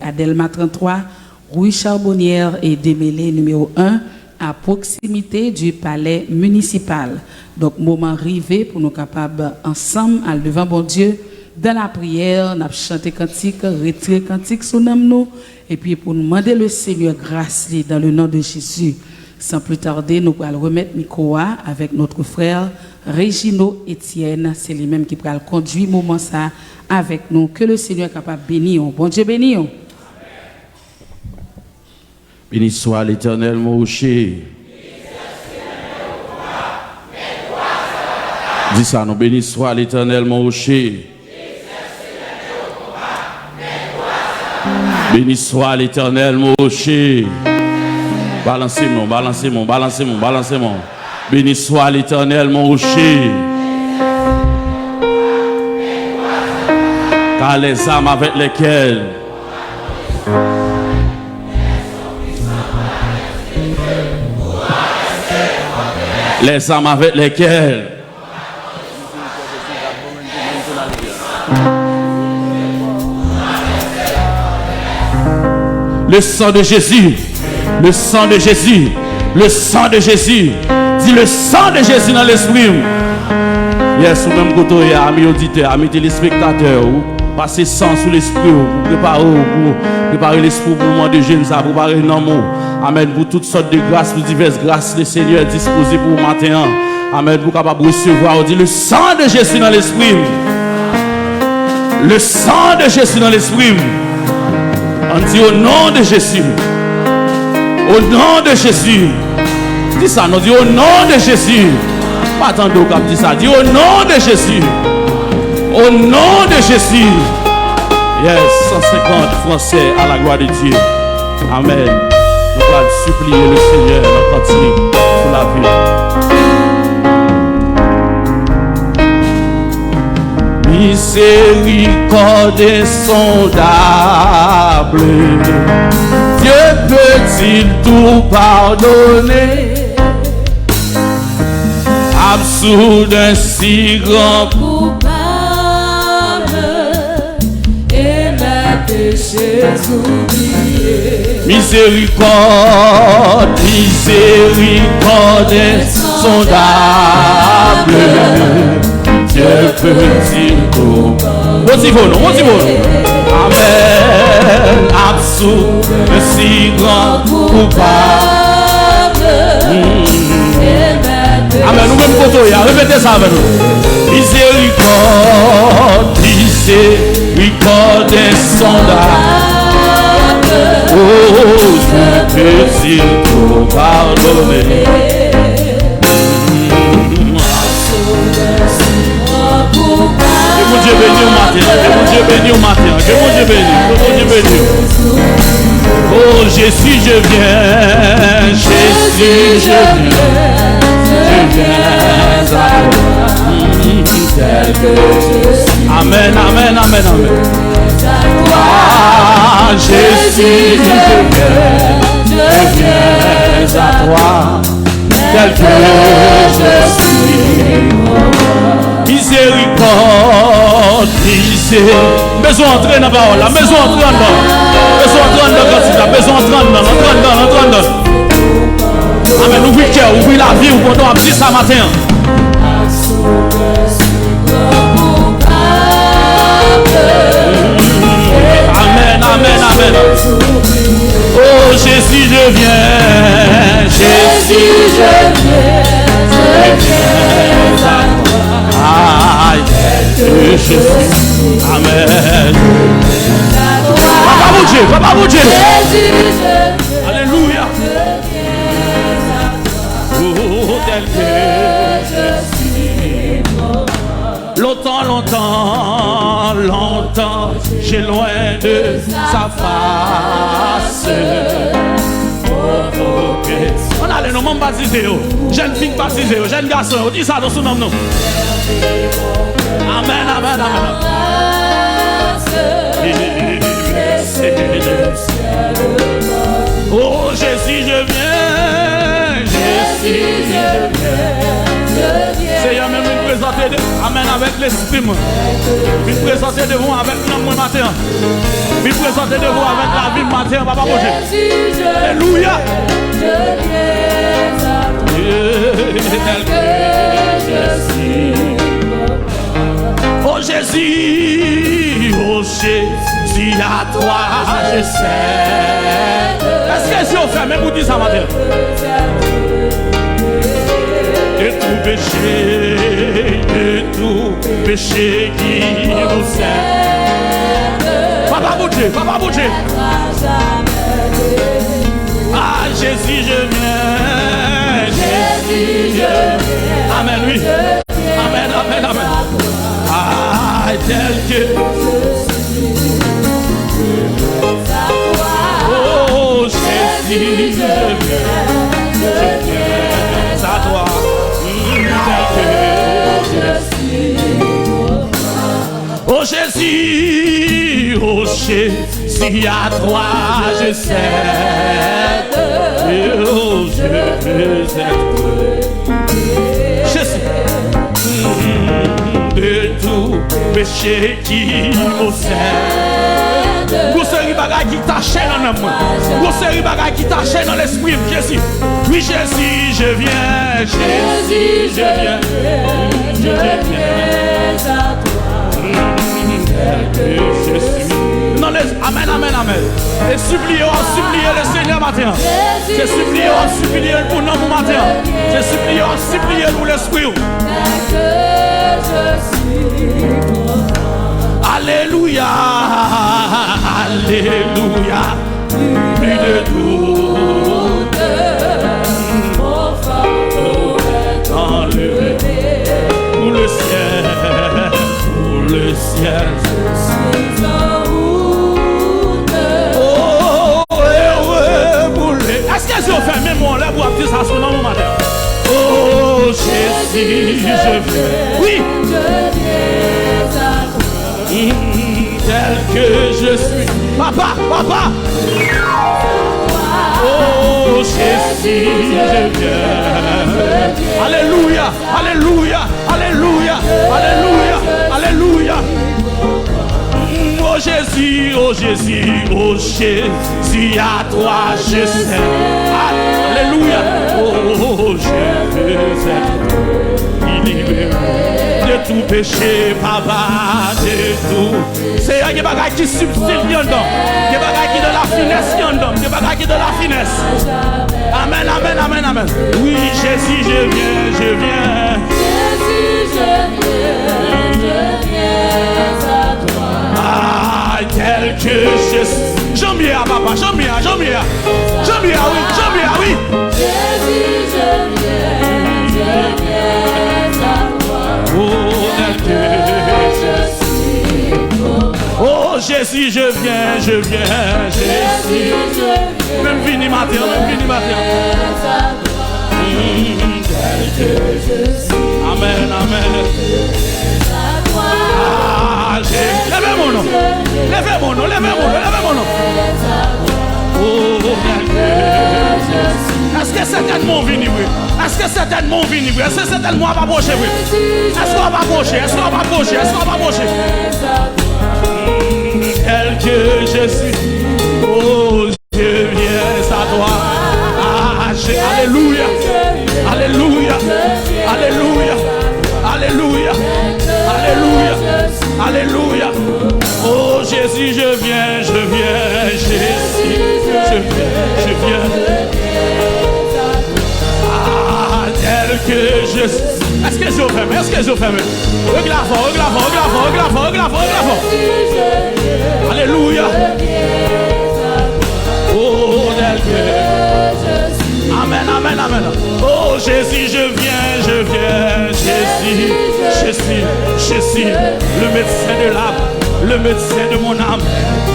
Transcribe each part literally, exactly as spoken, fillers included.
à Delma trannntwa, rue Charbonnière et Desmêlés numéro un, à proximité du palais municipal. Donk, moman rive pou nou kapab ansanm al devan Bondye dans la prière, n ap chante kantik, retire kantik sou nanm nou, epi pou nou mande le Seigneur gras li dans le nom de Jésus. Sans plus tarder, nou pral remèt mikwo a avèk notre frère Regino Etienne. Se li menm ki pral kondui moman sa avèk nou. Ke le Seigneur kapab beni w. Bondye beni w. Béni soit l'Éternel, mon rocher. Di sa non, béni soit l'Éternel, mon rocher. Béni soit l'Éternel, mon rocher. Balanse men w, balanse men w, balanse men w, balanse men w. Béni soit l'Éternel, mon rocher. Car les armes avec lesquelles Les armes avec lesquelles Le sang de Jésus. Le sang de Jésus. Le sang de Jésus. Di le sang de Jésus nan lespri m. Yes, ou menm kote w ye a, ami oditè, ami telespektatè, ou pase san sou lespri w, pou prepare w, pou prepare lespri w pou moman de jèn sa, prepare nanm ou. Amèn. Pou tout sòt de gras, pou divès gras le Senyè dispoze pou ou maten an. Amèn. Pou w kapab resevwa, ou di, le sang de Jésus nan lespri m. Le sang de Jésus nan lespri m. Ann di, au nom de Jésus. Au nom de Jésus. Di sa non, di, au nom de Jésus. Pa tande w k ap di sa. Di, au nom de Jésus. Au nom de Jésus. Yes, cent cinquante Français à la gloire de Dieu. Amèn. Nou pral sipliye le Senyè nan kantik pou lavi. Miséricorde insondable, Dieu peut-il tout pardonner? Absous d'un si grand coupable, et mes péchés oubliés. Miséricorde, miséricorde insondable, Dieu peut-il tout. Motive nou, motive nou. Amèn. Absous d'un si grand coupable. Amèn. Ou menm kote w ye a, repete sa avè nou. Miséricorde, miséricorde insondable. Oh, Dieu peut-il tout pardonner? Ke Bondye beni w maten an. Ke Bondye beni w maten an. Ke Bondye beni w. Ke Bondye beni w. Oh, Jésus, je viens. Jésus, je viens. Je viens à toi. Tel que je suis. Amèn, amèn, amèn, amèn. Ah, Jésus, je viens. Je viens à toi. Tel que je suis. Miséricorde, misé-, bezwen antre nan pawòl la, bezwen antre anndan. Bezwen antre anndan kantik la, bezwen antre anndan, antre anndan, antre anndan. Amèn, ouvri kè w, ouvri lavi w pandan w ap di sa maten an. Amèn, amèn, amèn. Oh Jésus, je viens, Jésus, je viens, je viens à toi. Aïe, que je suis. Amèn. Papa Bondye, Papa Bondye. Alelouya. Oh, tel que je suis. Longtemps, longtemps, longtemps, j'ai loin de sa face. Ann ale non, manm batize yo, jèn fi k batize yo, jèn gason yo, di sa non sou nanm nou. Amèn, amèn, amèn. Oh Jésus, je viens. Jésus, je viens. Seyè, men vin prezante, amèn, avèk lespri m. Vin Prezante devan w avèk nanm mwen maten an. Vin prezante devan w avèk lavi m maten an, Papa Bondye. Alelouya. Oh Jésus, oh Jésus, à toi je cède. Èske zye w fèmen pou di sa maten? De tout péché, de tout péché qui nous sert. Papa Bondye, Papa Bondye. Ah, Jésus, je viens, Jésus, je viens. Amen, oui. Amen, amen, amen. Ah, tel que Oh Jésus, je viens, je viens à toi. Tel que je suis. Oh Jésus, oh Jésus, à toi je cède. Oh, je veux être Jésus, de tout péché qui m'obsède. Gon seri bagay ki tache nan nanm mwen. Gon seri bagay ki tache nan lespri m, Jezi. Wi, Jezi, je viens, Jezi, je viens, je viens à toi. Tel que je suis. Nan les, amen, amen, amen. E sipliye w ap sipliye le Senyè maten an. Se sipliye w ap sipliye l pou nanm ou maten an. Se sipliye w ap sipliye l pou lespri w. Alelouya, alelouya. Plus de doute, mon fardeau est enlevé. Pour le ciel, pour le ciel, je suis en route. Oh, heureux pour le. Èske zye w fèmen menm lè pou w ap di sa sou nanm ou maten? Oh, Jésus, je viens. Oui. Tel que je suis. Papa, papa. Oh, Jésus, je viens. Alelouya, alelouya, alelouya, alelouya, alelouya. Oh Jésus, oh Jésus, oh Jésus, à toi je cède. Alelouya. Oh, je veux être libéré de tout péché, papa, de tout. Seyè, gen bagay ki sibtil ki anndan. Gen bagay ki nan lafinès ki anndan. Gen bagay ki nan lafinès. Amen, amen, amen, amen. Oui, Jésus, je viens, je viens. Ah, tel que je suis. Jan m ye a, papa, jan m ye a, jan m ye a. Jan m ye a, wi, jan m ye a, wi. Oh, tel que je suis. Oh, Jésus, je viens, je viens, Jésus. Men m vini maten an, men m vini maten an. Amen, amen. Ah, je... Leve men w non. Leve men w non, leve men w non, leve men w non. Oh, èske sètènman w vini vre? Èske sètènman w vini vre? Èske sètènman w ap apwoche vre? Èske w ap apwoche? Èske w ap apwoche? Èske w ap apwoche? Tel que je suis. Oh, je viens à toi. Ah, je... Alelouya. Alelouya. Alelouya. Alelouya. Alelouya. Alelouya. Oh Jésus, je viens, je viens, Jésus, je viens, je viens. Ah, tel que je suis. Èske zye w fèmen? Èske zye w fèmen? Regle avè w, regle avè w, regle avè w, regle avè w, regle avè w, regle avè w. Alelouya. Oh, tel que... Amen, amen, amen. Oh, Jésus, je viens, je viens. Jésus, Jésus, Jésus, le médecin de l'âme, le médecin de mon âme,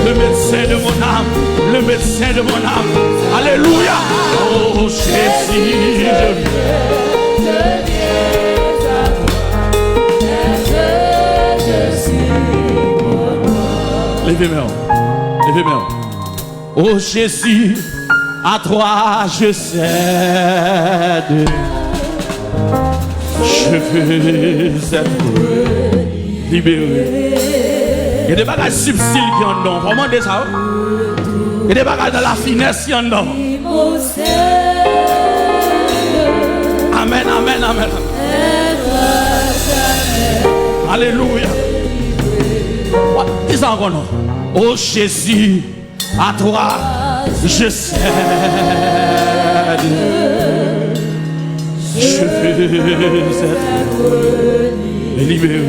le médecin de mon âme, le médecin de mon âme. Alelouya. Oh, Jésus, je viens. Leve men w. Leve men w. Oh Jésus, à toi je cède. Je veux être libéré. Gen de bagay sibtil ki anndan w. Fò w mande sa, wi. Gen de bagay nan lafinès ki anndan w. Amèn, amèn, amèn. Alelouya. Wa-, di sa ankò non. O Jezi, à toi je cède. Je veux être libéré.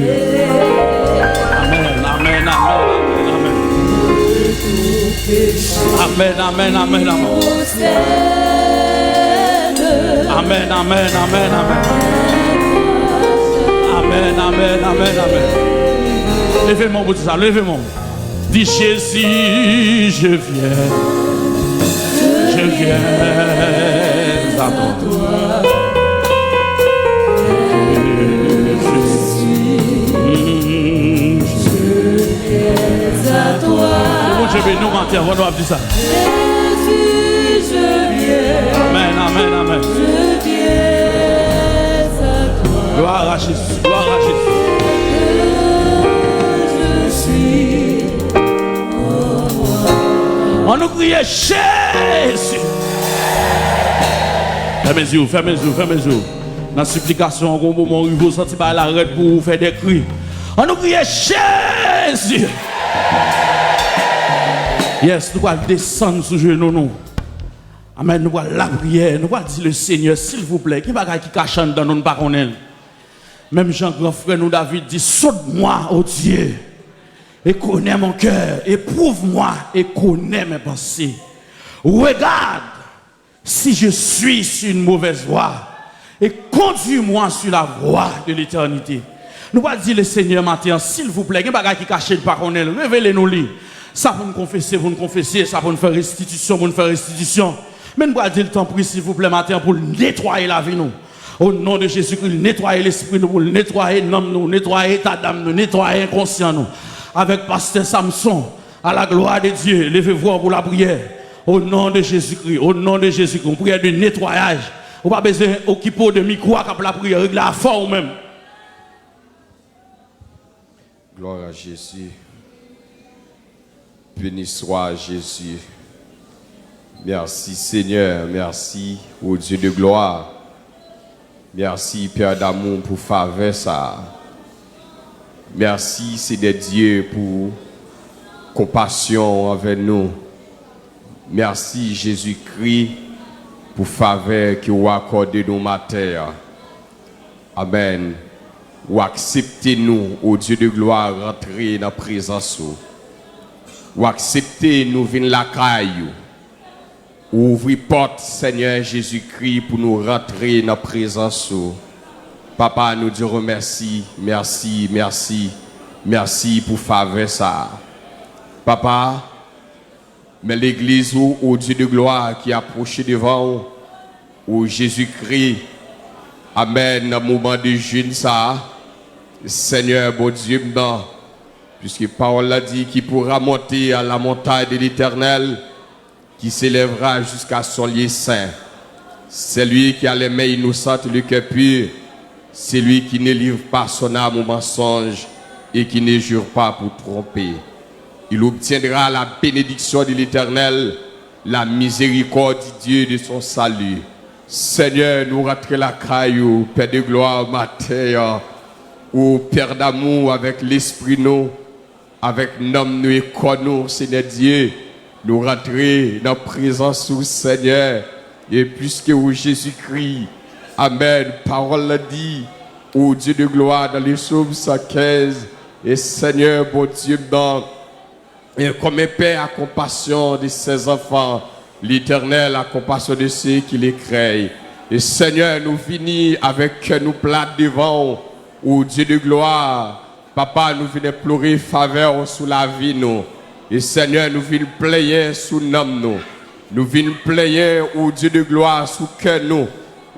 Amèn, amèn, amèn, amèn, amèn. Amèn, amèn, amèn, amèn, amèn. Amèn, amèn, amèn, amèn. Amèn, amèn, amèn, amèn. Leve men w pou di sa, leve men w. Di, Jezi, je viens, je viens à toi. Ke Bondye beni w maten an, pandan w ap di sa. Amèn, amèn, amèn. Glwa a Jezi, glwa a Jezi. Ann nou kriye, Jezi! Fèmen zye w, fèmen zye w, fèmen zye w. Nan siplikasyon an, gon moman w rive w santi bagay la rèd pou ou fè de kri. Ann nou kriye, Jezi! Yes, nou pral desann sou jenou nou. Amèn, nou pral lapriyè, nou pral di le Senyè, silvouplè, gen bagay ki kache anndan nou, nou pa konnen l. Menm jan gran frè nou David di, sonde-moi, ô Dieu, et connais mon cœur, éprouve-moi et connais mes pensées. Regarde si je suis sur une mauvaise voie, et conduis-moi sur la voie de l'éternité. Nou pral di le Senyè maten an, silvouplè, gen bagay ki kache, n pa konnen l, revele nou li. Sa pou n konfese, pou n konfese, sa pou n fè restitisyon, pou n fè restitisyon. Men n pral di l, tanpri, silvouplè, maten an, pou l netwaye lavi nou. O non de Jezikri, l netwaye lespri nou, pou l netwaye nanm nou, netwaye eta dam nou, netwaye enkonsyan nou. Avèk pastè Samson, à la gloire de Dieu, leve vwa w pou lapriyè. O non de Jezikri, o non de Jezikri, yon priyè de netwayaj. Ou pa bezwen okipe w de mikwo a k ap lapriyè, regle afè w menm. Gloire à Jésus. Béni soit Jésus. Merci Seigneur, merci au Dieu de gloire. Merci Père d'amour pou favè sa. Merci Seigneur Dieu pou konpasyon anvè nou. Merci Jezikri pou favè ke w akòde nou maten an. Amèn. Ou aksepte nou, o Dye de glwa, rantre nan prezans ou. Ou aksepte nou vin lakay ou. Ou ouvri pòt, Senyè Jezikri, pou nou rantre nan prezans ou. Papa, nou di w mèsi, mèsi, mèsi, mèsi pou favè sa a. Papa, men legliz ou, o Dye de glwa, ki apwoche devan ou, o Jezikri. Amèn. Nan moman de jèn sa a, Senyè Bondye m nan, piske pawòl la di, qui pourra monter à la montagne de l'Éternel, qui s'élèvera jusqu'à son lieu saint. Celui qui a les mains innocentes et le cœur pur, celui qui ne livre pas son âme au mensonge et qui ne jure pas pour tromper. Il obtiendra la bénédiction de l'Éternel, la miséricorde du Dieu de son salut. Senyè, nou rantre lakay ou, Pè de glwa, maten an, ou Pè damou avèk lespri nou, avèk nanm nou e kò nou, Senyè Dye, nou rantre nan prezans ou, Senyè, e piske ou Jezikri. Amèn. Pawòl la di, o Dye de glwa, nan le sòm san kenz, e Senyè, Bondye m nan, et comme un père a compassion de ses enfants, l'Éternel a compassion de ceux qui le craignent. E Senyè, nou vini avèk kè nou plat devan ou, o Dye de glwa. Papa, nou vin enplore favè w sou lavi nou. E Senyè, nou vin plenyen sou nanm nou. Nou vin plenyen, o Dye de glwa, sou kè nou.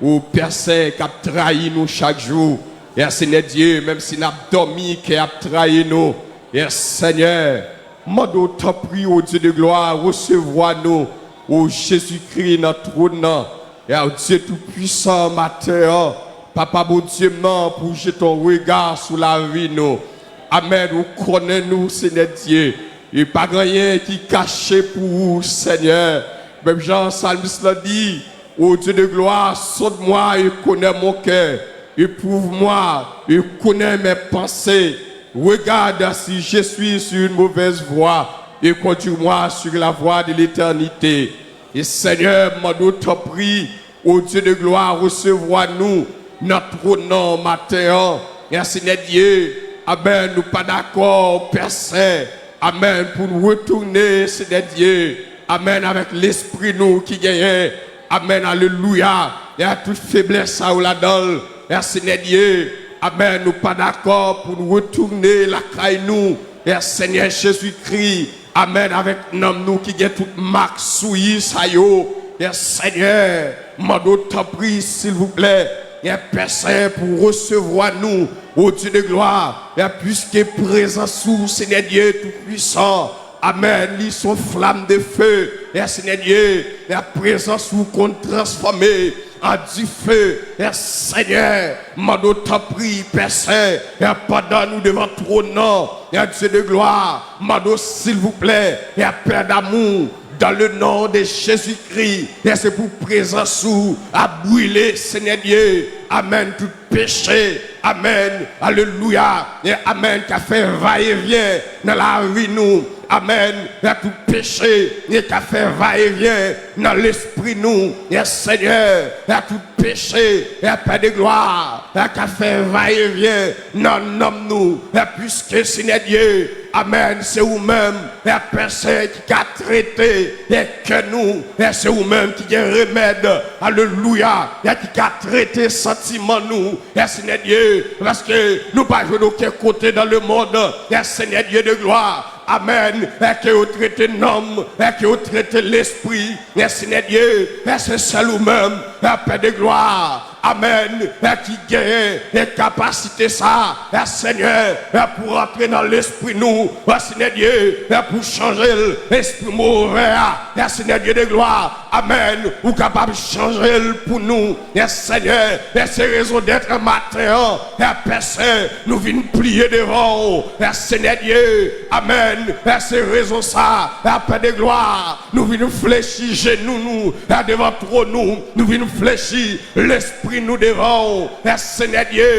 O Pè Sen k ap trayi nou chak jou. E Senyè Dye, menm si n ap dòmi, kè ap trayi nou. E Senyè, mande w tanpri, o Dye de glwa, resevwa nou, o Jezikri, nan twòn nan. E o Dye Toupwisan, maten an, Papa Bondye m nan, pou w jete yon rega sou lavi nou. Amèn. Ou konnen nou, Senyè Dye. E pa gen anyen ki kache pou ou, Senyè. Menm jan salmis lan di, Ô Dieu de gloire, sonde-moi et connais mon cœur. Éprouve-moi et connais mes pensées. Regarde si je suis sur une mauvaise voie et conduis-moi sur la voie de l'éternité. E Senyè, m mande w, tanpri, Ô Dieu de gloire, resevwa nou nan twòn nan maten an. E Senyè Dye, amèn, nou pa dakò, Pè Sen, amèn, pou nou retounen, Senyè Dye, amèn, avèk lespri nou ki genyen, amèn, alelouya, e a tout feblès sa yo ladan l, e Senyè Dye, amèn, nou pa dakò pou nou retounen lakay nou, e Senyè Jezikri, amèn, avèk nanm nou ki gen tout mak souyi sa yo. Yè, Senyè, mande w tanpri, silvouplè, yè, Pè Sen, pou resevwa nou, o Dye de glwa, yè, piske prezans ou, Senyè Dye Toupwisan, amèn, li se yon flam de fe, yè, Senyè Dye, yè, prezans ou konn transfòme an dife, yè, Senyè, mande w tanpri, Pè Sen, yè, pandan nou devan twòn nan, yè, Dye de glwa, mande w silvouplè, yè, Pè damou, dans le nom de Jésus-Christ, yè, se pou prezans ou a brile, Senyè Dye, amèn, tout peche, amèn, alelouya, yè, amèn, k ap fè vayevyen nan lavi nou, amèn, yè, tout peche, yè, k ap fè vayevyen nan lespri nou, yè, Senyè, yè, tout peche, yè, Pè de glwa, yè, k ap fè vayevyen nan nanm nou, yè, piske, Senyè Dye, amèn, se ou menm, yè, Pè Sen, ki ka trete, yè, kè nou, yè, se ou menm ki gen remèd, alelouya, yè, ki ka trete santiman nou, yè, Senyè Dye, paske nou pa jwenn okenn kote dans le monde, yè, Senyè Dye de glwa, amèn, yè, ke yo trete nanm, yè, ke yo trete lespri, yè, Senyè Dye, yè, se sèl ou menm, yè, Pè de glwa, amèn, yè, ki genyen, yè, kapasite sa, yè, Senyè, yè, pou rantre nan lespri nou, yè, Senyè Dye, yè, pou chanje l, espri movè a, yè, Senyè Dye de glwa, amèn, ou kapab chanje l pou nou, yè, Senyè, yè, se rezon dèt maten an, yè, Pè Sen, nou vin pliye devan ou, yè, Senyè Dye, amèn, yè, se rezon sa, yè, Pè de glwa, nou vin flechi jenou nou, yè, devan twòn ou, nou vin flechi lespri nou devan ou, yè, Senyè Dye,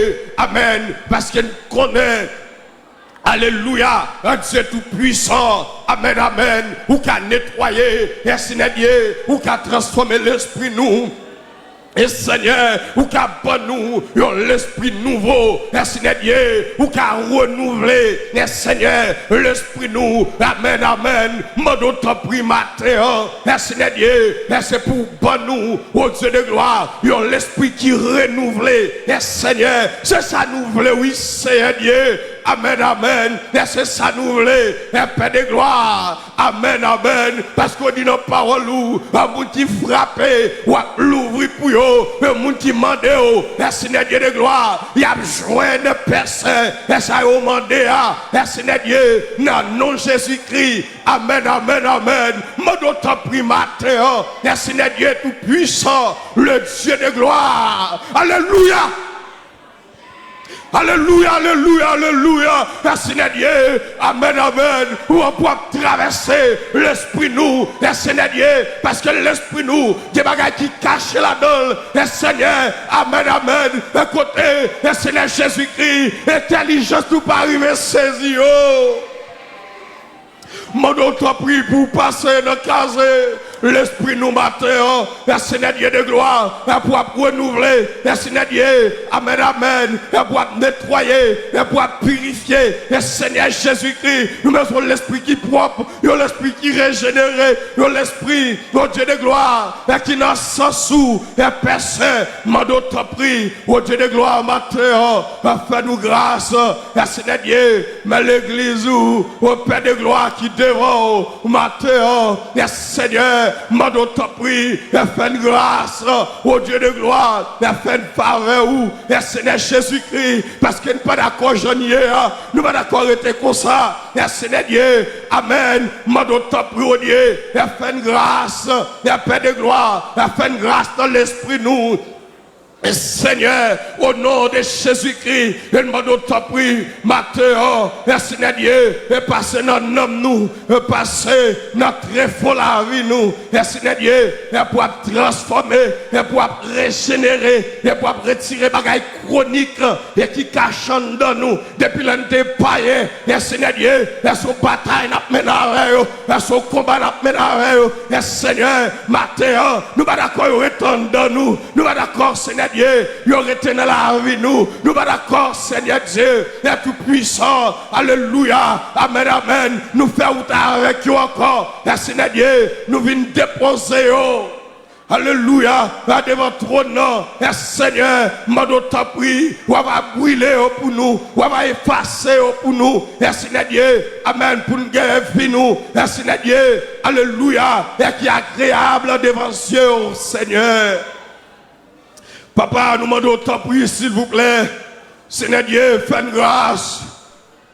amèn, paske n konnen, alelouya, Dye Toupwisan, amèn, amèn, ou ka netwaye, yè, Senyè Dye, ou ka transfòme lespri nou, e Senyè, ou ka ban nou yon lespri nouvo, yè, Senyè Dye, ou ka renouvle, yè, Senyè, lespri nou, amèn, amèn, mande w tanpri maten an, yè, Senyè Dye, yè, se pou w ban nou, o Dye de glwa, yon lespri ki renouvle, yè, Senyè, se sa nou vle, wi, Senyè Dye, amèn, amèn, yè, se sa nou vle, yè, Pè de glwa, amèn, amèn, paske w di nan pawòl ou, a moun ki frape, w ap louvri pou yo, e moun ki mande w, e Senyè Dye de glwa, y ap jwenn, Pè Sen, e sa yo mande a, e Senyè Dye, nan non Jezikri, amèn, amèn, amèn, mande w tanpri maten an, e Senyè Dye Toupwisan, le Dye de glwa, alelouya! Alelouya, alelouya, alelouya. Senyè Dye, amèn, amèn. Ou ap, w ap travèse lespri nou, Senyè Dye, paske lespri nou, gen bagay ki kache ladan l, Senyè, amèn, amèn. Kote, Senyè Jezikri, entèlijans nou pa rive sezi yo. Mande w tanpri pou w pase nan kaze lespri nou maten an, e Senyè Dye de glwa, e pou w ap renouvle, e Senyè Dye, amèn, amèn, e pou w ap netwaye, e pou w ap pirifye, e Senyè Jezikri, nou bezwen yon lespri ki pwòp, yon lespri ki rejenere, yon lespri, o Dye de glwa, e ki nan sans ou, e Pè Sen, mande w tanpri, o Dye de glwa, maten an, e fè nou gras, e Senyè Dye, men legliz ou, o Pè de glwa ki devan w, maten an, e Senyè, mande w tanpri, e fè n gras, o Dye de glwa, e fè n favè ou, e Senyè Jezikri, paske n pa dakò jan n ye a, nou pa dakò rete konsa, e Senyè Dye, amèn, mande w tanpri, o Dye, e fè n gras, e Pè de glwa, e fè n gras nan lespri nou, E Senyè, o non de Jezikri, e n mande w tanpri, maten an, e Senyè Dye, e pase nan nanm nou, e pase nan trefon lavi nou, e Senyè Dye, e pou ap transfòme, e pou ap rejenere, e pou ap retire bagay kwonik, e ki kache anndan nou, depi lè n te payen, e Senyè Dye, e se yon batay n ap mennen avè yo, e se yon konba n ap mennen avè yo, e Senyè, maten an, nou pa dakò yo ret anndan nou, nou pa dakò, Senyè Dye, yo rete nan lavi nou, nou pa dakò, Senyè Dye, e Toupisan, alelouya, amèn, amèn, nou fè wout avèk yo ankò, e Senyè Dye, nou vin depoze yo. Alelouya, la devan twòn nan, e Senyè, mande w tanpri, w ava brile yo pou nou, w ava efase yo pou nou, e Senyè Dye, amèn, pou n genyen vi nou, e Senyè Dye, alelouya, e ki agreyab devan zye w, Senyè. Papa, nou mande w tanpri, silvouplè, Senyè Dye, fè n gras.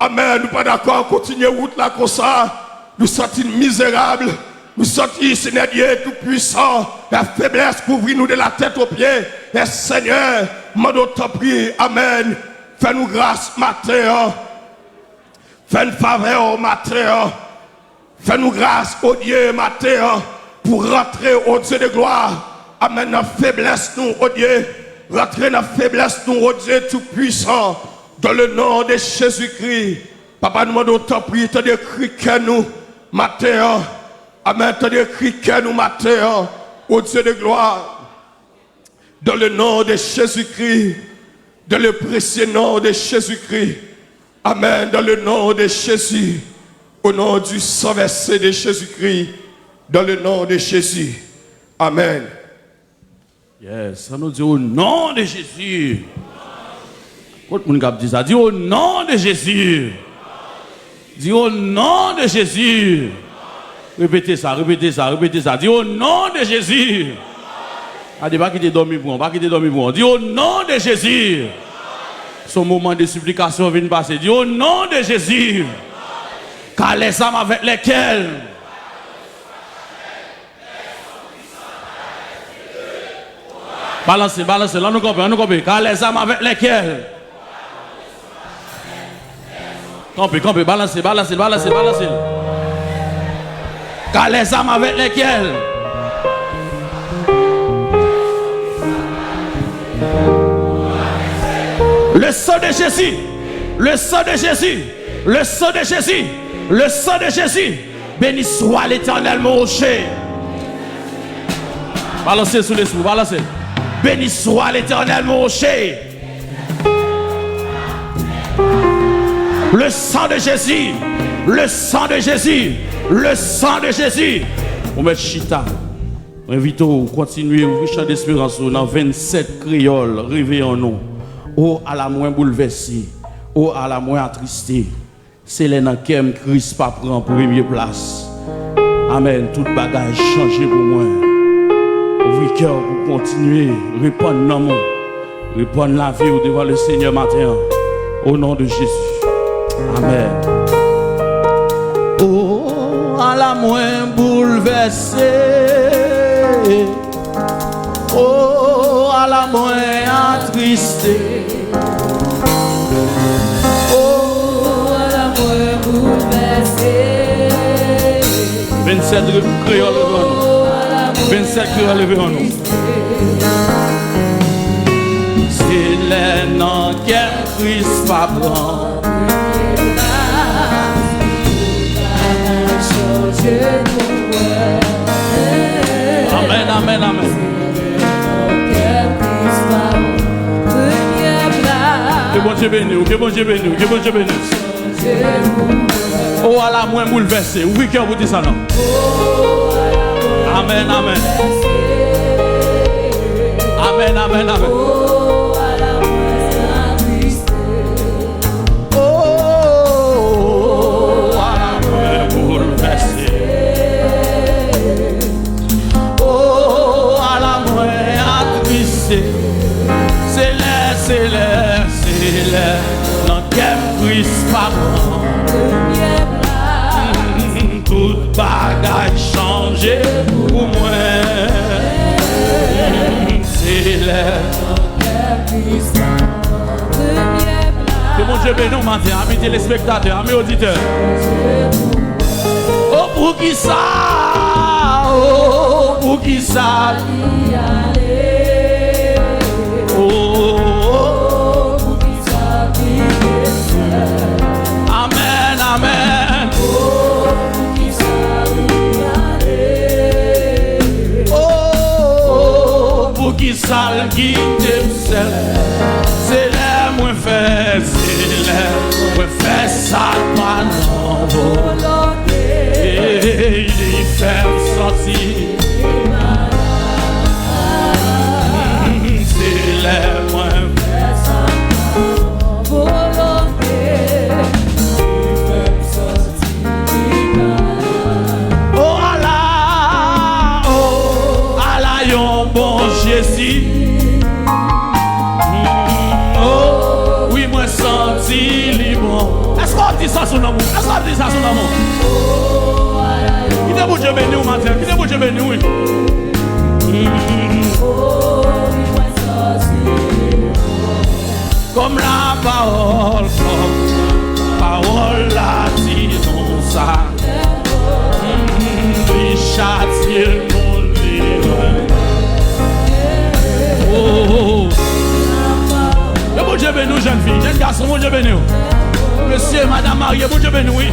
Amèn. Nou pa dakò kontinye wout la konsa. Nou santi n mizerab. Nou santi, Senyè Dye Toupisan, la feblès kouvri nou de la tèt o pye. E Senyè, mande w tanpri, amèn, fè nou gras maten an. Fè n favè w maten an. Fè nou gras, o Dye, maten an, pou rantre, o Dye de glwa. Amèn, nan feblès nou, o Dye. Rantre nan feblès nou, o Dye Toupisan. Dans le nom de Jésus-Christ. Papa, nou mande w tanpri, tande kri kè nou maten an. Amèn, tande kri kè nou maten an, o Dye de glwa. Dans le nom de Jésus-Christ, dans le précieux nom de Jésus-Christ. Amen. Dans le nom de Jésus, au nom du sang versé de Jésus-Christ, dans le nom de Jésus. Amen. Yes, an nou di, au nom de Jésus. Kot moun k ap di sa? Di, au nom de Jésus. Di, au nom de Jésus. Repete sa, repete sa, repete sa. Di, au nom de Jésus. Gade, pa kite dòmi pran, pa kite dòmi pran. Di, au nom de Jésus. Se yon moman de siplikasyon vin pase. Di, au nom de Jésus. Car les armes avec lesquelles Balanse, balanse, an nou kanpe, an nou kanpe. Car les armes avec lesquelles Kanpe, kanpe, balanse, balanse, balanse, balanse. Car les armes avec lesquelles Le sang de Jésus, le sang de Jésus, le sang de Jésus, le sang de Jésus. Béni soit l'Éternel, mon rocher. Balanse sou lespri, balanse. Béni soit l'Éternel, mon rocher. Le sang de Jésus, le sang de Jésus, le sang de Jésus. Ou mèt chita. Mwen envite w kontinye ouvri chan desperans ou nan vennsèt kreyòl, Réveillons-nous. O, ala mwen boulvèse. O, ala mwen atriste. Se lè nan kè m Kris pa pran premye plas. Amèn. Tout bagay chanje pou mwen. Ouvri kè w pou kontinye repann nanm ou. Repann lavi w devan Lesenyè maten an. O non de Jezi. Amèn. O, ala mwen boulvèse. O, ala mwen atriste. O, ala mwen boulvèse. Vennsèt re-, kreyòl leve an nou. Vennsèt kreyòl leve an nou. Se lè nan kè m Kris pa pran. Amèn, amèn, amèn. Ke Bondye beni w, ke Bondye beni w, ke Bondye beni w. O, ala mwen boulvèse. Ouvri kè w pou di sa non. Amèn, amèn. Amèn, amèn, amèn. O, ala mwen boulvèse. O, ala mwen atriste. Se lè, se lè, se lè nan kè m Kris pa pran. Tout bagay chanje pou mwen. Se lè Ami telespektatè, ami oditè. O poukisa, o poukisa li ale? O, o, o, poukisa kite sèl? Amèn, amèn. O poukisa li ale? O, o, o, poukisa l kite m sèl? Se lè mwen fè, se lè mwen fè sa k pa nan volonte li, li fè m santi. Se lè mwen fè sa k pa nan volonte li, fè m santi. O ala, o ala yon bon Jezi. Mm, o, wi, mwen santi li bon. Èske w ap di sa sou nanm ou? Èske w ap di sa sou nanm ou? Kite Bondye beni w, maten. Kite Bondye beni w, wi. Mm. Kòm lapawòl, kòm pawòl la di nou sa. Mm, li chatye moun li renmen. Oh, oh, oh. Ke Bondye beni w, jèn fi, jèn gason, Bondye beni w. Mesye, madanm marye, Bondye beni w, wi.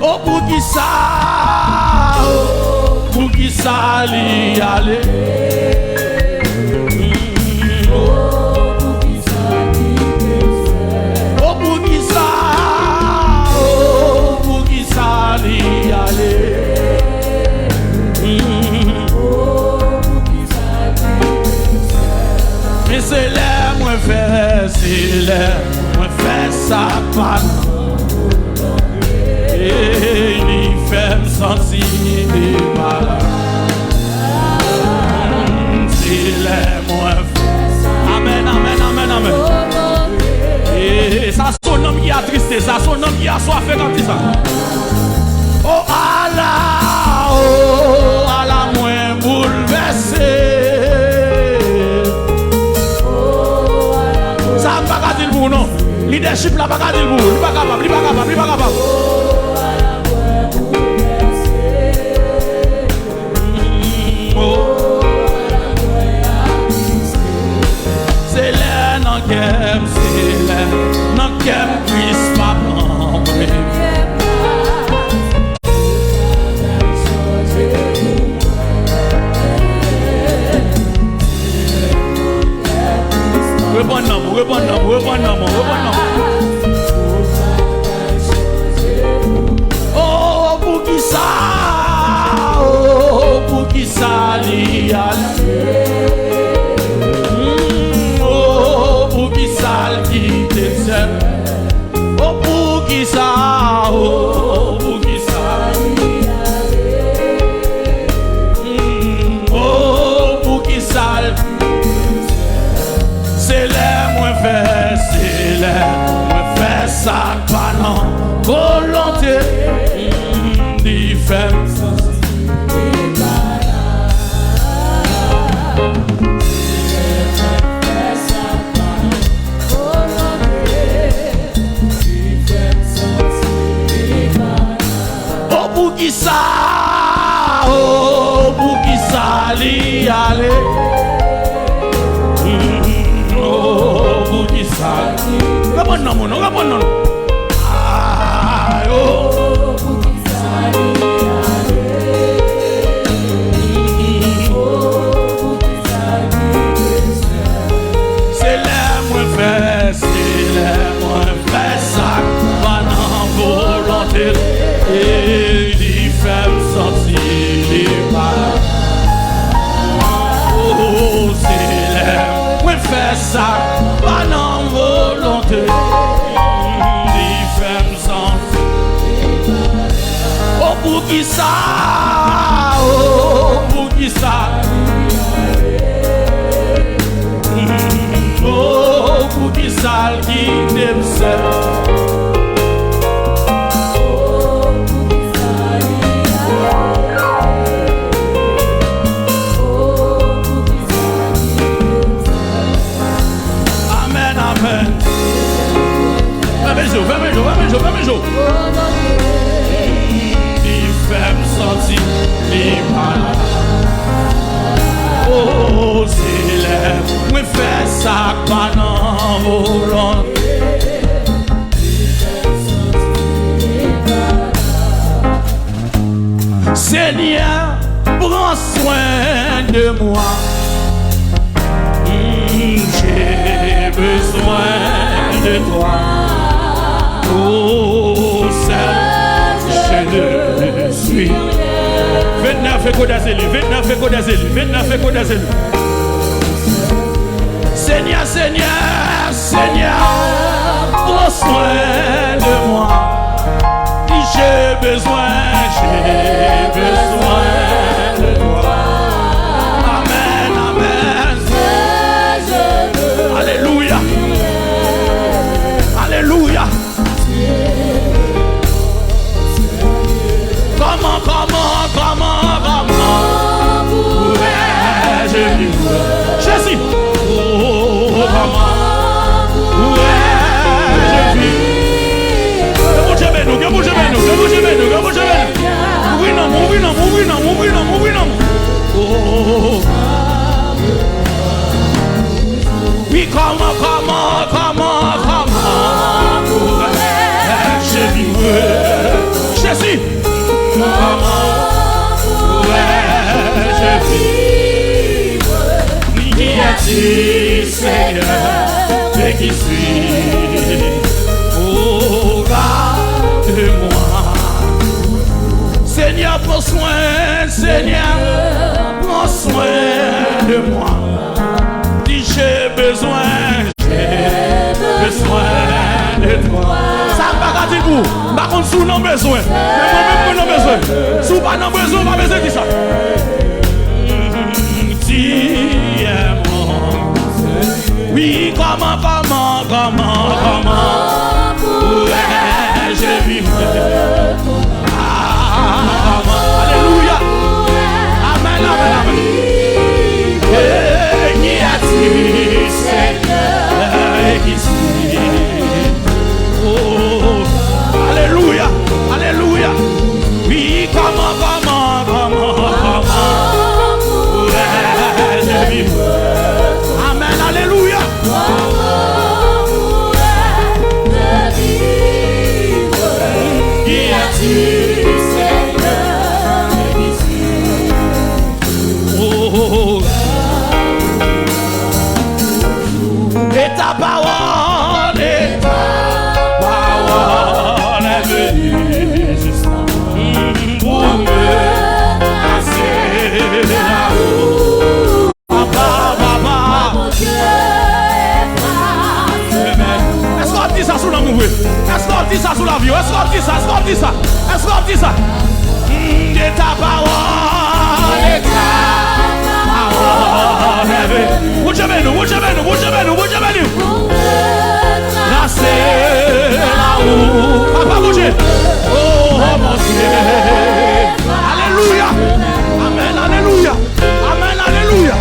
O poukisa, o poukisa li ale? O poukisa, o poukisa li ale? Men se lè mwen fè, se lè mwen fè sa k pa nan. Ey, li fè m santi li pa la. Mm, se lè mwen fè sa. Amèn, amèn, amèn, amèn. Ey, sa se yon nonm ki atriste, sa se yon nonm ki aswafe k ap di sa. O ala, o ala mwen boulvèse. Sa m pa ka di l pou ou non. Lidèchip la pa ka di l pou ou. Li pa kapab, li pa kapab, li pa kapab. Se lè nan kè m, se lè nan kè m Kris pa pran premye plas. Reponn nanm ou, reponn nanm ou, reponn nanm ou, reponn nanm ou. Oh, poukisa, oh, poukisa li ale? Mm, oh, poukisa l kite m sèl? Oh, poukisa, oh, poukisa li ale? Mm, oh, poukisa l Se lè mwen fè, se lè mwen fè sa k pa nan volonte, mm, li fè m santi li pa la. Se lè mwen fè sa k pa nan volonte, li fè m santi li pa la. Oh, poukisa? Oh, poukisa li ale? Mm, oh, poukisa? Reponn non, moun, reponn non. Ay, oh. Se lè mwen fè, se lè mwen fè sa k pa nan volonte l, e li fè m santi li pa. Oh, se lè mwen fè sa k pa nan volonte l, li fè m santi. Oh, poukisa? Oh, poukisa? Oh, poukisa l kite m sèl? Amèn, amèn. Jou. Li fè m santi li pa la. O, se lè mwen fè sa k pa nan volonte. Seigneur, prends soin de moi. Mm, j'ai besoin de toi. Oh, seul je ne suis. Vennèf échos des élus, vennèf échos des élus, vennèf échos des élus. Seigneur, Seigneur, Seigneur, prends soin de moi. J'ai besoin, j'ai besoin de toi. Amen, amen. Alléluia. Alléluia. Kòman, kòman, kòman, kòman pourrais-je vivre? Jésus. Oh, kòman pourrais-je vivre? Ke Bondye beni w, ke Bondye beni w, ke Bondye beni w, ke Bondye beni w. Ouvri nanm, ouvri nanm, ouvri nanm, ouvri nanm, ouvri nanm. Oh. Wi, kòman, kòman, kòman, kòman pourrais-je vivre? Jésus, comment pourrais-je vivre? Qui es-tu, Seigneur, et qui suis-je au regard de moi? Seigneur, prends soin, Seigneur, prends soin de moi. Dis, j'ai besoin, j'ai besoin de toi. Sa m pa ka di l pou ou. M pa konn si w nan bezwen. Men mwen menm mwen nan bezwen. Si w pa nan bezwen, ou pa bezwen di sa. Ti wi, kòman, kòman, kòman, kòman pourrais-je vivre? Ah, alelouya. Amen, amen, amen. Béni es-tu, Seigneur, et qui suis. Oh, alelouya, alelouya. Wi, kòman, kòman, kòman, kòman pourrais-je vivre? Amen, alelouya. Qui es-tu, Seigneur, et qui suis. Oh, oh, oh. Et ta parole, et ta parole est venue jusqu'à moi pour me tracer la route. Papa, papa. Amen. Èske w ap di sa sou nanm ou vre? Èske w ap di sa sou lavi w? Èske w ap di sa? Èske w ap di sa? Èske w ap di sa? Mm, de ta parole, de ta parole. Bondye beni w, Bondye beni w, Bondye beni w, Bondye beni w. Trase la route. Papa Bondye. Oh, Bondye. Alelouya. Amen, alelouya. Amen, alelouya.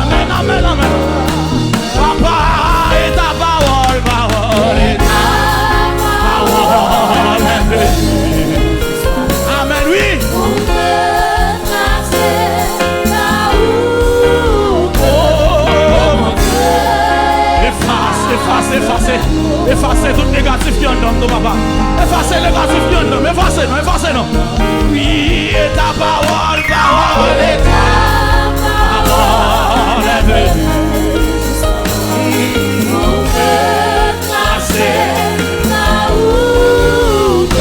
Amen, amen, amen. Papa, et ta parole, parole, et ta parole. Amen, wi. Oh, efase, efase, efase. Efase tout negatif ki anndan m non, papa. Efase negatif ki anndan m. Efase non, efase non. Wi, et ta parole, parole, et ta parole est venue. Trase la route.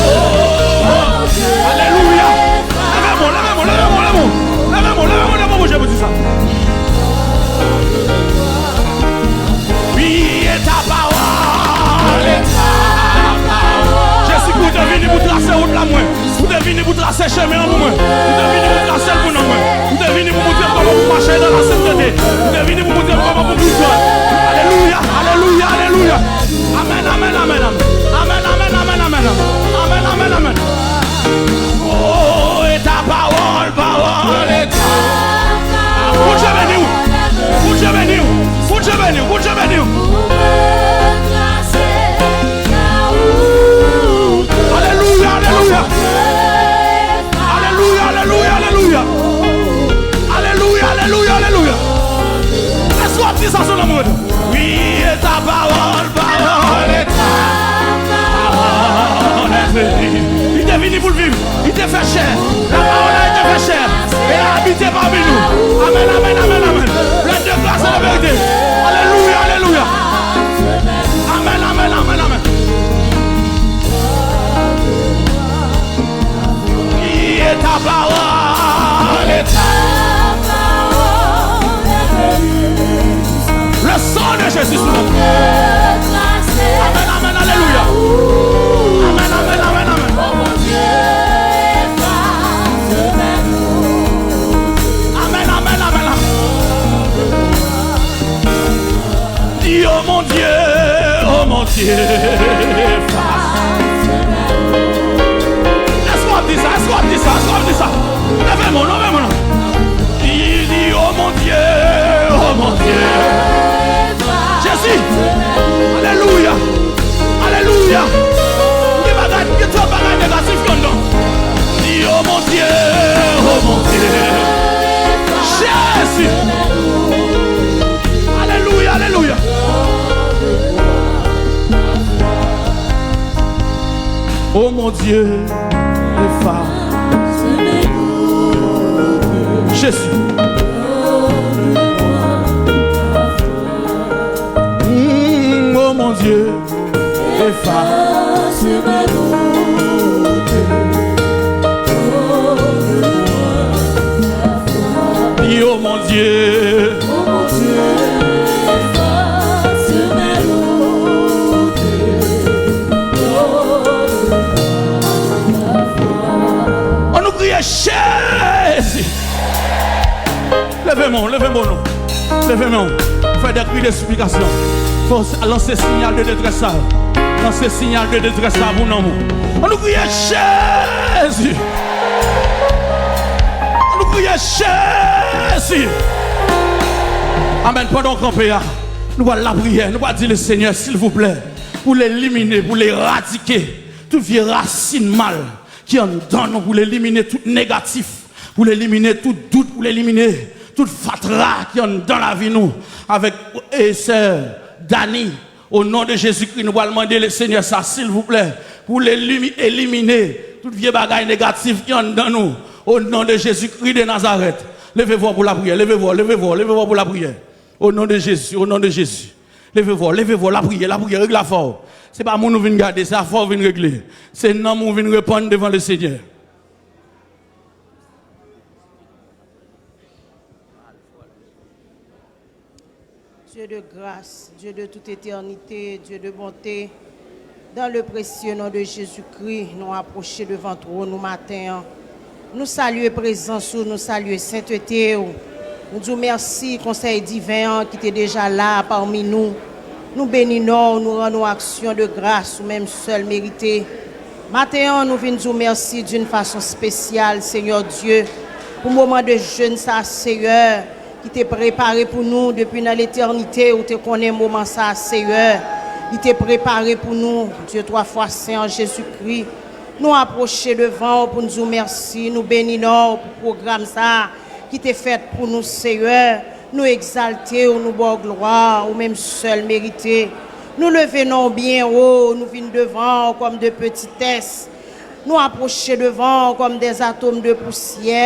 Alelouya. Leve men w, leve men w, leve men w, leve men w. Leve men w, leve men w, leve men w, Bondye pou di sa. Wi, et ta parole, et ta parole. Jezikri, ou te vini pou trase wout la mwen. Ou te vini pou trase chemen an pou mwen. Ou te vini pou trase l pou nanm mwen. Ou te vini pou montre m kòman pou mache nan lasentete. Ou te vini pou montre m kòman pou viv dwat. Alelouya, alelouya, alelouya. Amen, amen, amen, amen. Amen, amen, amen, amen. Amen, amen, amen. Oh, et ta parole, parole, et ta parole. Bondye beni w. Bondye beni w. Bondye beni w. Bondye beni w. Ou mwen trase la wout. Wi, e ta pawòl, pawòl, e ta pawòl, e te viv. Li te vini pou l viv. Li te fè chè. La parole a été fait chair et a habité parmi nous. Amèn, amèn, amèn, amèn. Pleine de grâce et de vérité. Alelouya, alelouya. Amèn, amèn, amèn, amèn. Li e ta pawòl, e ta pawòl. Le sang de Jésus sous notre vie. Amèn, amèn, alelouya. Amèn, amèn, amèn, amèn. Amèn, amèn, amèn, amèn. Di, oh mon Dieu, oh mon Dieu, efface. Èske w ap di sa? Èske w ap di sa? Èske w ap di sa? Leve men w, leve men w. Di, di, oh mon Dieu, oh mon Dieu. Jezi. Alelouya. Alelouya. Gen bagay, gen twòp bagay negatif ki anndan. Di, oh mon Dieu, oh mon Dieu. Jezi. Alelouya, alelouya. Oh mon Dieu, efface. Jezi. Mm, oh mon Dieu, efface. Di, oh mon Dieu. Ann nou kriye Jezi. Leve men w, leve men w. Leve men w. Fè de kri de siplikasyon. Fò w lanse siyal de detrès sa. Lanse siyal de detrès sa pou nanm ou. Ann nou kriye Jezi. Ann nou kriye Jezi. Amèn. Pandan w kanpe a, nou pral lapriyè. Nou pral di le Senyè, silvouplè, pou l elimine, pou l eradike tout vye rasin mal ki anndan nou, pou l elimine tout negatif, pou l elimine tout dout, pou l elimine tout fatra ki anndan lavi nou, avèk, e, sè Dani. O non de Jezikri, nou pral mande le Senyè sa, silvouplè, pou l elimi-, elimine tout vye bagay negatif ki anndan nou. O non de Jezikri de Nazarèt. Leve vwa w pou lapriyè, leve vwa w, leve vwa w, leve vwa w pou lapriyè. O non de Jezi, o non de Jezi. Leve vwa w, leve vwa w, lapriyè, lapriyè, regle afè w. Se pa moun ou vin gade, se afè w vin regle. Se nanm ou vin repann devan le Senyè. Dieu de grâce, Dieu de toute éternité, Dieu de bonté, dans le précieux nom de Jésus-Christ, nou apwoche devan twòn ou maten an. Nou salye prezans ou, nou salye sentete w. Nou di w mèsi, konsèy diven an ki te deja la pami nou. Nou beni non w, nou rann ou aksyon de gras ou menm sèl merite. Maten an, nou vin di w mèsi d'une façon spéciale, Senyè Dye, pou moman de jèn sa, Senyè, ki te prepare pou nou depi nan letènite. Ou te konnen moman sa, Senyè, li te prepare pou nou, Dye twa fwa sen an, Jezikri. Nou apwoche devan w pou n di w mèsi, nou beni non w pou pwogram sa a ki te fèt pou nou, Seyè. Nou egzalte w, nou ba w glwa, ou menm sèl merite. Nou leve non w byen wo, nou vin devan w kòm de petitès. Nou apwoche devan w kòm dè zatom de pousyè.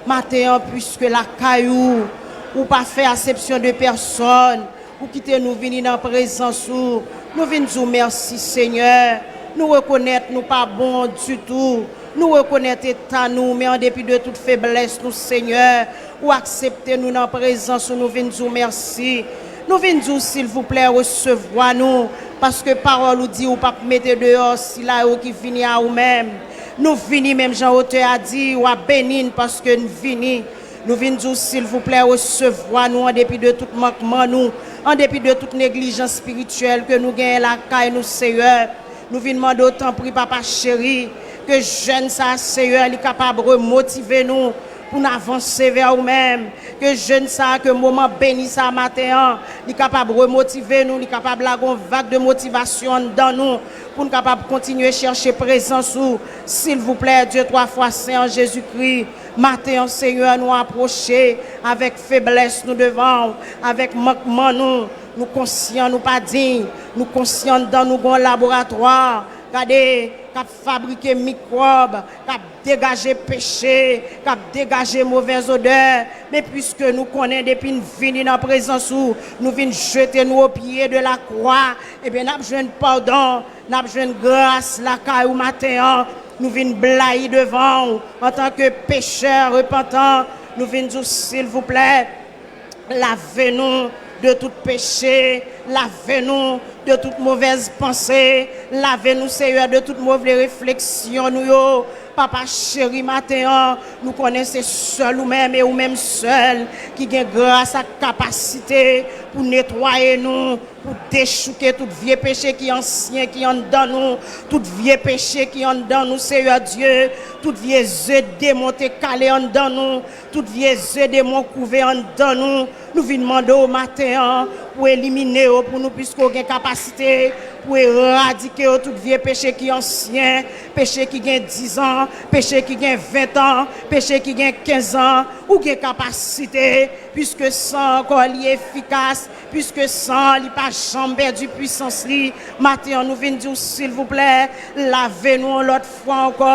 Maten an, piske lakay ou, ou pa fè asepsyon de pèsòn, ou kite nou vini nan prezans ou. Nou vin di w mèsi, Senyè. Nou rekonèt nou pa bon ditou. Nou rekonèt eta nou, men an depi de tout feblès nou, Senyè, ou aksepte nou nan prezans ou, nou vin di w mèsi. Nou vin di w, silvouplè, resevwa nou, paske pawòl ou di ou p ap mete deyò sila yo ki vini a ou menm. Nou vini menm jan otè a di, w ap beni n paske n vini. Nou vin di w, silvouplè, resevwa nou an depi de tout mankman nou, an depi de tout neglijans espirityèl ke nou genyen lakay nou, Seyè. Nou vin mande w, tanpri, Papa cheri, ke jèn sa a, Seyè, li kapab remotive nou, pou n avanse vè ou menm. Ke jèn sa, ke moman beni sa maten an, li kapab remotive nou, li kapab lage yon vag de motivasyon anndan nou, pou n kapab kontinye chèche prezans ou. Silvouplè, Dye twa fwa sen an, Jezikri, maten an, Senyè, nou apwoche avèk feblès nou devan ou, avèk mankman nou. Nou konsyan nou pa diy, nou konsyan anndan nou gon laboratwa, gade, k ap fabrike mikwòb, k ap degaje peche, k ap degaje movèz odè. Men piske nou konnen depi n vini nan prezans ou, nou vin jete nou o pye de la kwa, ebyen n ap jwenn padon, n ap jwenn gras lakay ou maten an. Nou vin blayi devan ou antanke pechè repantan. Nou vin di w, silvouplè, lave nou de tout peche, lave nou de tout movèz panse, lave nou, Seyè, de tout move refleksyon nou yo. Papa cheri, maten an, nou konnen se sèl ou menm e ou menm sèl ki gen gras ak kapasite pou netwaye nou, pou dechouke tout vye peche ki ansyen ki anndan nou, tout vye peche ki anndan nou, Seyè Dye, tout vye ze demon te kale anndan nou, tout vye ze demon kouve anndan nou. Nou vin mande w maten an pou elimine yo pou nou, piske w gen kapasite pou eradike yo, tout vye peche ki ansyen, peche ki gen diz an, peche ki gen ven an, peche ki gen kenz an. Ou gen kapasite, piske san an kò li efikas, piske san an li pa janm pèdi pwisans li. Maten an, nou vin di w, silvouplè, lave nou yon lòt fwa ankò,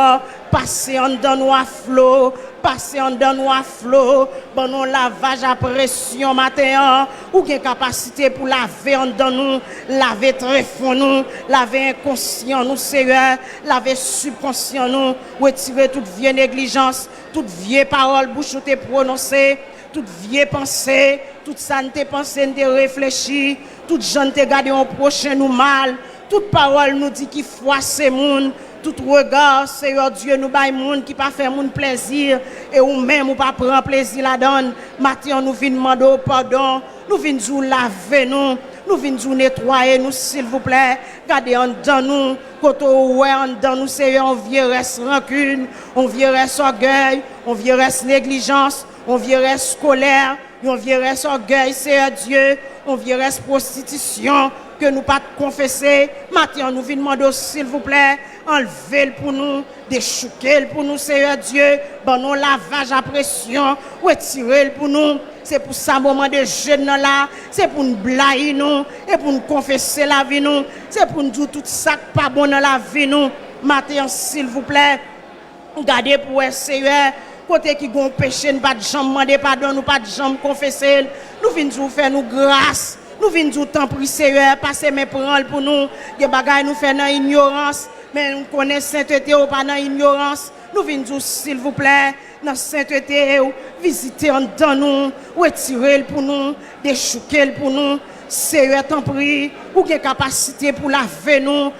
pase anndan nou a flo, pase anndan nou a flo, ban nou lavaj a presyon maten an. Ou gen kapasite pou lave anndan nou, lave trefon nou, lave enkonsyan nou, Seyè, lave sibkonsyan nou, retire tout vye neglijans, tout vye pawòl bouch ou te pwononse, tout vye panse, tout sa n te panse, n te reflechi, tout jan n te gade yon pwochen nou mal, tout pawòl nou di ki fwase moun, tout rega, Seyè Dye, nou bay moun ki pa fè moun plezi, e ou menm ou pa pran plezi ladan l. Maten an, nou vin mande w padon, nou vin di w lave nou, nou vin di w netwaye nou, silvouplè. Gade anndan nou, kote w wè anndan nou, Seyè, yon vye rès rankin, yon vye rès ògèy, yon vye rès neglijans, yon vye rès kolè, yon vye rès ògèy, Seyè Dye, yon vye rès pwostitisyon ke nou pa t konfese. Maten an, nou vin mande w, silvouplè, anlve l pou nou, dechouke l pou nou, Seyè Dye, ban nou lavaj a presyon, retire l pou nou. Se pou sa moman de jèn nan la, se pou n blayi nou, e pou n konfese lavi nou, se pou n di w tout sa k pa bon nan lavi nou. Maten an, silvouplè, gade pou wè, Seyè, kote ki gon peche n pa t janm mande padon, nou pa t janm konfese l. Nou vin di w fè nou gras. Nou vin di w tanpri, Seyè, pase men pran l pou nou. Gen bagay nou fè nan inyorans, men nou konnen sentete w pa nan inyorans. Nou vin di w, silvouplè, nan sentete w, vizite anndan nou, retire l pou nou, dechouke l pou nou. Seyè, tanpri, ou gen kapasite pou lave nou.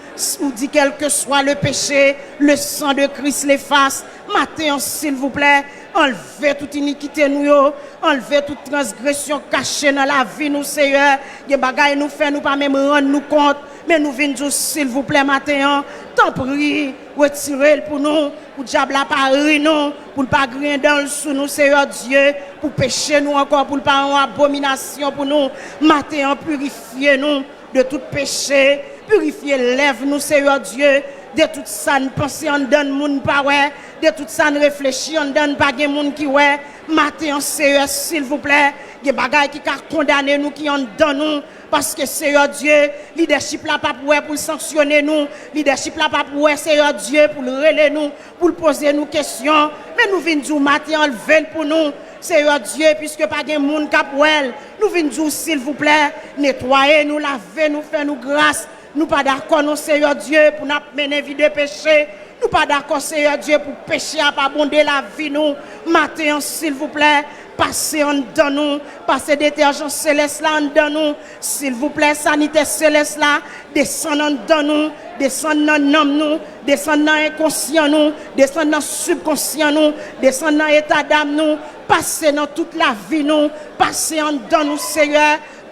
Ou di, quel que soit le péché, le sang de Christ l'efface. Maten an, silvouplè, anlve tout inikite nou yo, anlve tout transgresyon kache nan lavi nou, Seyè. Gen bagay nou fè, nou pa menm rann nou kont, men nou vin di w, silvouplè, maten an, tanpri, retire l pou nou, pou dyab la pa ri nou, pou l pa griyen dan l sou nou, Seyè Dye, pou peche nou ankò, pou l pa yon abominasyon pou nou. Maten an, pirifye nou de tout peche, pirifye lèv nou, Seyè Dye, de tout sa n panse anndan n moun pa wè, de tout sa n reflechi anndan n pa gen moun ki wè. Maten an, Seyè, silvouplè, gen bagay ki ka kondane nou ki anndan nou, paske, Seyè Dye, lidèchip la p ap wè pou l sanksyone nou, lidèchip la p ap wè, Seyè Dye, pou l rele nou, pou l poze nou kesyon. Men nou vin di w maten an, leve l pou nou, Seyè Dye, piske pa gen moun k ap wè l. Nou vin di w, silvouplè, netwaye nou, lave nou, fè nou gras. Nou pa dakò non, Seyè Dye, pou n ap mennen vi de peche. Nou pa dakò, Seyè Dye, pou peche ap abonde lavi nou. Maten an, silvouplè, pase anndan nou, pase detèjan selès la anndan nou. Silvouplè, sanitè selès la, desann anndan nou, desann nan nanm nou, desann nan enkonsyan nou, desann nan sibkonsyan nou, desann nan eta dam nou, pase nan tout lavi nou, pase anndan nou, Seyè,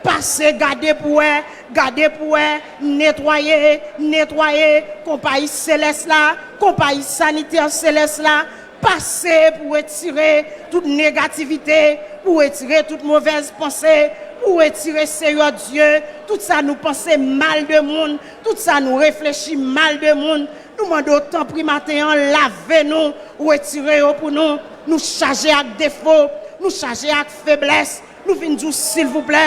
pase gade pou wè, gade pou wè, netwaye, netwaye, konpayi selès la, konpayi sanitè selès la, Pase pou retire tout negativite, pou retire tout movèz panse, pou retire, Seyè Dye, tout sa nou panse mal de moun, tout sa nou reflechi mal de moun. Nou mande w, tanpri, maten an, lave nou, retire yo pou nou. Nou chaje ak defo, nou chaje ak feblès. Nou vin di w, silvouplè,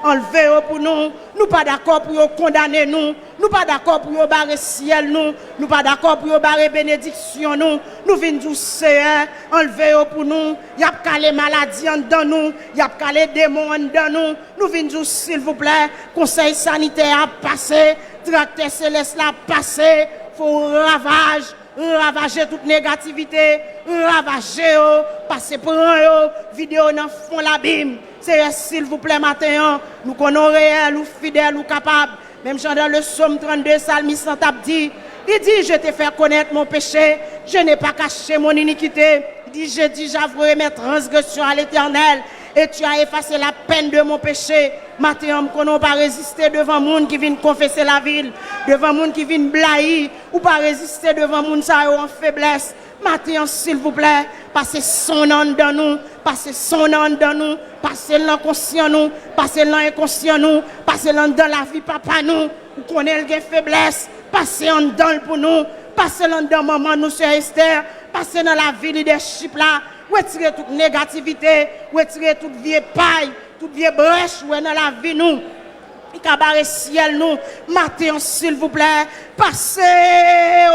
anlve yo pou nou. Nou pa dakò pou yo kondane nou. Nou pa dakò pou yo bare syèl nou. Nou pa dakò pou yo bare benediksyon nou. Nou vin di w, Seyè, anlve yo pou nou. Y ap kale maladi anndan nou. Y ap kale demon anndan nou. Nou vin di w, silvouplè, konsèy sanitè a pase. Traktè selès la pase. Fè w ravaj. Ravaje tout negativite, ravaje yo, pase pran yo, vide yo nan fon labim. Seyè, silvouplè, maten an, nou konnen w reyèl, ou fidèl, ou kapab. Menm jan dans le psaume trannde, salmis lan t ap di, li di, Je t'ai fait connaître mon péché, je n'ai pas caché mon iniquité. Li di, J'ai dit, J'avouerai mes transgressions à l'Éternel, et tu as effacé la peine de mon péché. Maten an, m konnen w pa reziste devan moun ki vin konfese lavi l, devan moun ki vin blayi. Ou pa reziste devan moun sa yo an feblès. Maten an, silvouplè, pase san w nan anndan nou, pase san w nan anndan nou, pase l nan konsyan nou, pase l nan enkonsyan nou, pase l anndan lavi papa nou. Ou konnen l gen feblès, pase anndan l pou nou, pase l anndan manman nou, sè Esther, pase nan lavi lidèchip la, retire tout negativite, retire tout vye pay, tout vye brèch ou wè nan lavi nou. Ki ka bare syèl nou maten an, silvouplè. Pase,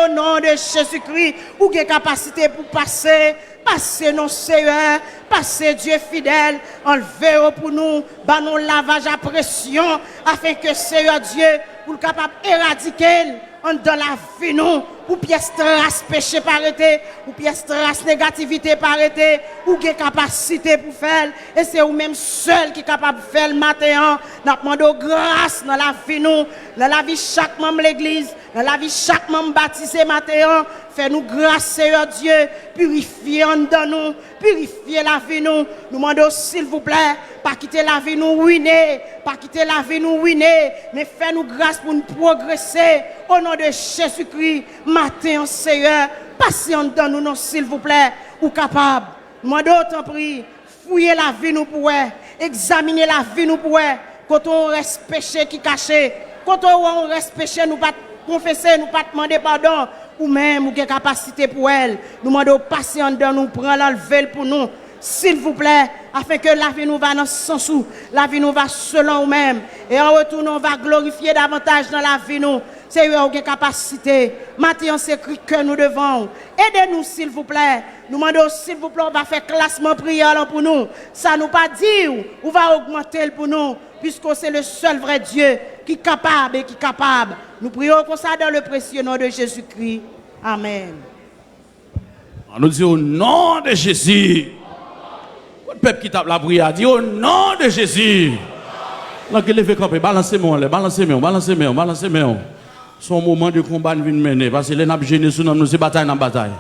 o non de Jezikri. Ou gen kapasite pou pase. Pase non, Seyè. Pase, Dye fidèl. Anlve yo pou nou. Ban nou lavaj a presyon. Afenke, Seyè Dye, pou l kapab eradike l anndan lavi nou, pou pyès tras peche pa rete, pou pyès tras negativite pa rete. Ou gen kapasite pou fè l, e se ou menm sèl ki kapab fè l maten an. N ap mande w gras nan lavi nou, nan lavi chak manm legliz, nan lavi chak manm batize maten an. Fè nou gras, Seyè Dye, pirifye anndan nou, pirifye lavi nou. Nou mande w, silvouplè, pa kite lavi nou wine, pa kite lavi nou wine, men fè nou gras pou n pwogrese. O non de Jezikri, maten an, Seyè, pase anndan nou non, silvouplè. Ou kapab. Mande w, tanpri, fouye lavi nou pou wè, egzamine lavi nou pou wè, kote yon rès peche ki kache, kote w wè yon rès peche nou pa t konfese, nou pa t mande padon. Ou menm, ou gen kapasite pou wè l. Nou mande w pase anndan nou, pran l, anlve l pou nou, silvouplè, afenke lavi nou va nan sans ou, lavi nou va selon ou menm. E an retounen, w va glorifye davantaj nan lavi nou. Seyè, ou gen kapasite. Maten an, se kri kè nou devan w. Ede nou, silvouplè. Nou mande w, silvouplè, w va fè klasman priyè lan pou nou. Sa nou pa di w, ou va ogmante l pou nou. Puisque c'est le seul vrai Dieu ki kapab e ki kapab. Nou priye w konsa dans le précieux nom de Jésus-Christ. Amen. An nou di, au nom de Jésus. Kot pèp ki t ap lapriyè a? Di, au nom de Jésus. Nan ki leve kanpe, balanse men w anlè, balanse men w, balanse men w, balanse men w. Se yon moman de konba n vin mennen, paske lè n ap jene sou nanm nou, se batay n ap batay.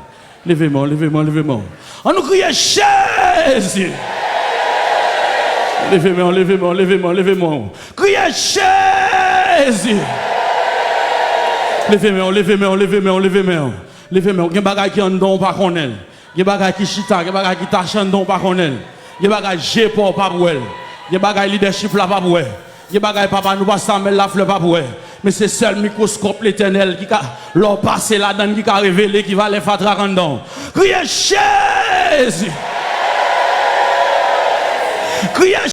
Leve men w, leve men w, leve men w. An nou kriye, Jezi! Leve men w, leve men w, leve men w, leve men w. Kriye, Jezi! Leve men w, leve men w, leve men w, leve men w. Leve men w. Gen bagay ki anndan w pa konnen l. Gen bagay ki chita, gen bagay ki tache anndan w pa konnen l. Gen bagay je pa w p ap wè l. Gen bagay lidèchip la p ap wè. Gen bagay papa nou pastè Amèl Laflè p ap wè. Men se sèl mikwoskòp Letènèl ki ka, lè w pase ladan l, ki ka revele ki valè fatra k anndan w. Kriye Jezi! Kriye